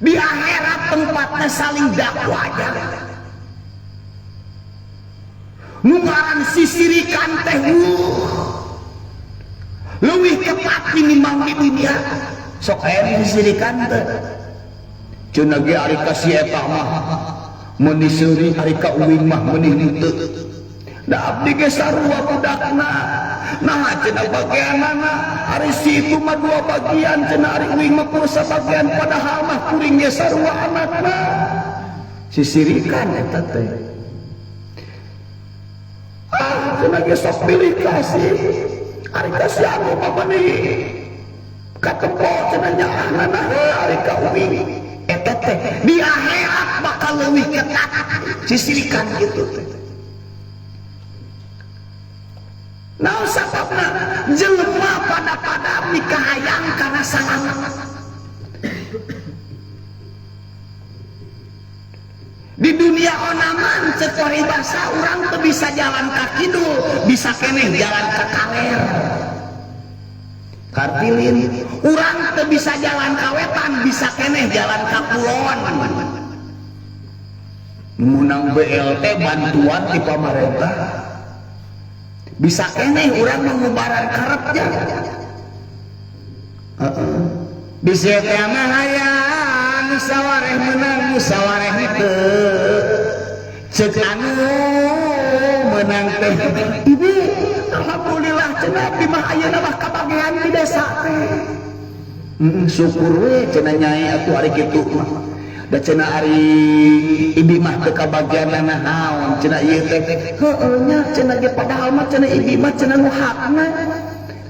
Di akhirat tempatnya saling dakwah aja. Nu ngaran sisirikan teh leuwih ketat tinimbang di dunia. Sok aya sisirikan teh. Cenah ge ari ka si eta mah meuni seuri, ari ka uing mah meuni henteu. Da abdi ge sarua budakna. Nah cenah bagianana ari si itu mah dua bagian, cenah ari uing mah pursa bagian, padahal mah kuring ge sarua anakna. Sisirikan eta teh. Ah cenah ge sok pilih kasih. Ari ka si anu mah meuni katempo cenah nyaahna ari ka uing. Eta teh di akhirat bakal leuwih ketat sisirikan kitu teh. Naon sababna jelema pada-pada mikahayang kana salamet. Di dunia onaman cek paribasa urang teu bisa jalan ka kidul, bisa keneh jalan ka kaler. Kartilin urang teu bisa jalan ka wetan, bisa keneh jalan ka kulon. Menang BLT bantuan di pamarentah. Bisa keneh urang mengubaran karepnya. Bisa teh mah hayang musyawarah menang musyawarah henteu. Ceuk anu menang teh ibu alhamdulillah cenah abdi mah ayeuna mah kabagean di desa teh. Syukur we cenah nyai atuh ari kitu mah. Da cenah ari ibi mah teu kabagianana naon cenah ieu teh. Heueuh nya cenah ge padahal mah cenah ibi mah cenah nu hakna.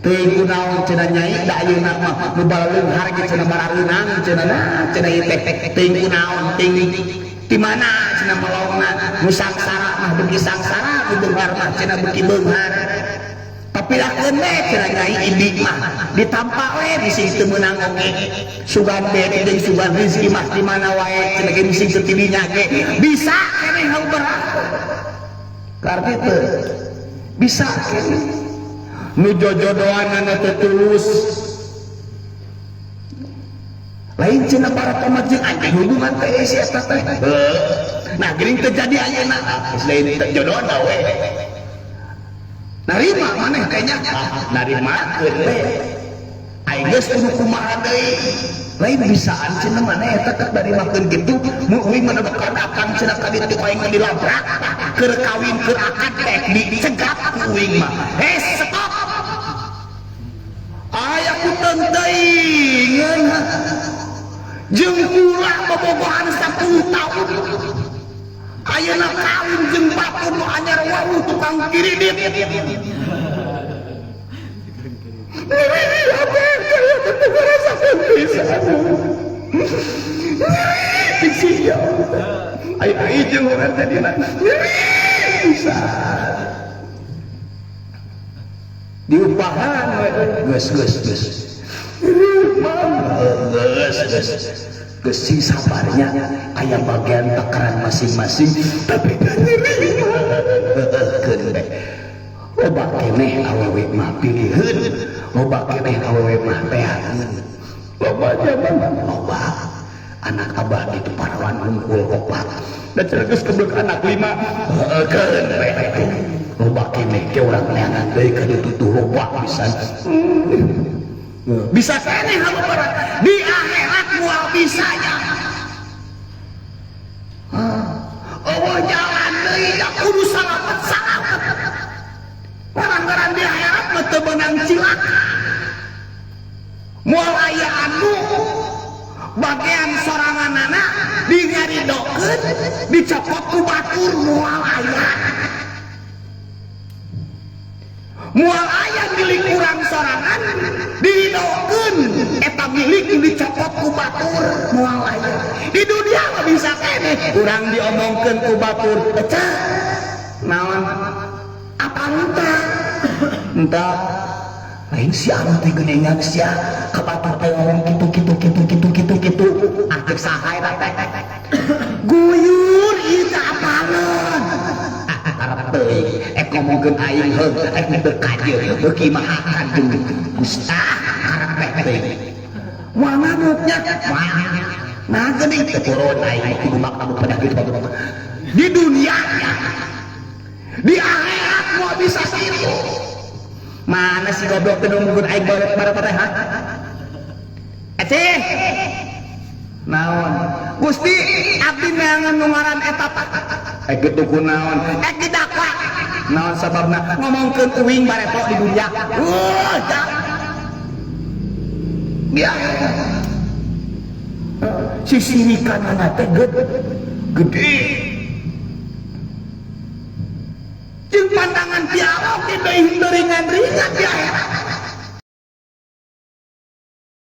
Teuing kunaon cenah nyai da ayeuna mah nu baleunghar ge cenah barareunang cenah nah cenah ieu teh. Teuing kunaon ting di mana cenah melongna nu sangsara mah beuki sangsara nu beunghar mah cenah beuki beunghar. Tapi lakeun we cenah nyai ibi mah ditampa we bisi teu meunang oge. Sugan beri jeung sugan rezeki mah di mana wae cenah ge bisi teu tidinya ge bisa keneh hal berat. Karena teu bisa keneh. Nu jojodoanana teu tulus. Lain cenah para pamajeng anjing hubungan teh si eta teh. Nah geuning teu jadi ayeuna geus lain teu jodohna we. Narima maneh kayaknya narimakeun we. Aing geus kudu kumaha deui. Lain bisaan cenah maneh eta teh narimakeun kitu mun uing mah bakal datang cenah ka ditu aing mah dilabrak keur kawin keur akad teh dicegat ku uing mah. Heh stop. Aya ku teuing jeung kula bobogohan 10 tahun. Ayeuna kawin jeung batur nu anyar wau tukang kiridit. Nyeri hate teu ngarasakeun pisan. Nyeri pisan ya Allah. Ayo jeung urang teh dina. Nyeri pisan. Diupahan we geus geus geus. Geus geus. Geus sing sabarnya aya bagian takaran masing-masing tapi nyeri mah. Heueuhkeun we. Loba keneh awewe mah piliheun, loba keneh awewe mah teangeun. Loba jaman loba anak abah itu parawan hungkul opat. Da cenah geus keblek anak 5. Heueuhkeun we atuh. Loba keneh ke urang neangan deui ka ditu tuh loba pisan. Bisa keneh haluparan di akhirat moal bisanya. Eueuh jalan deui da kudu salamet salamet. Barang-barang di akhirat mah teu meunang cilaka. Moal aya anu bagian soranganana dingaridokeun dicopot ku batur moal aya. Moal aya milik urang sorangan diridokeun eta milik dicopot ku batur moal aya. Di dunia mah bisa keneh urang diomongkeun ku batur ecah naon apa entah entah lain si anu teh geuningan sia ka batur teh ngomong kitu kitu kitu kitu kitu kitu ah ceuk saha eta teh guyur ieu teh apaleun karep teuing ek ngomongkeun aing heug ek teu kajeun beuki mahakan jeung Gusti karep teh teuing moal ngamuknya moal. Nah, geuning teu purun aing kudu mak anu pada kitu di dunia, di akhirat mau bisa kitu. Mana si goblok teh nungguin aing balik bareng teh, ha? Eceh. Naon? Gusti, abdi neangan nu ngaran eta. Eh, kitu kunaon? Eh, didakwa. Naon sababna? Ngomongkeun uing bareto di dunia. Wah, ya. Sisirikanana teh gede. Jeung pandangan ti Allah teh deui ringan-ringan di akhirat.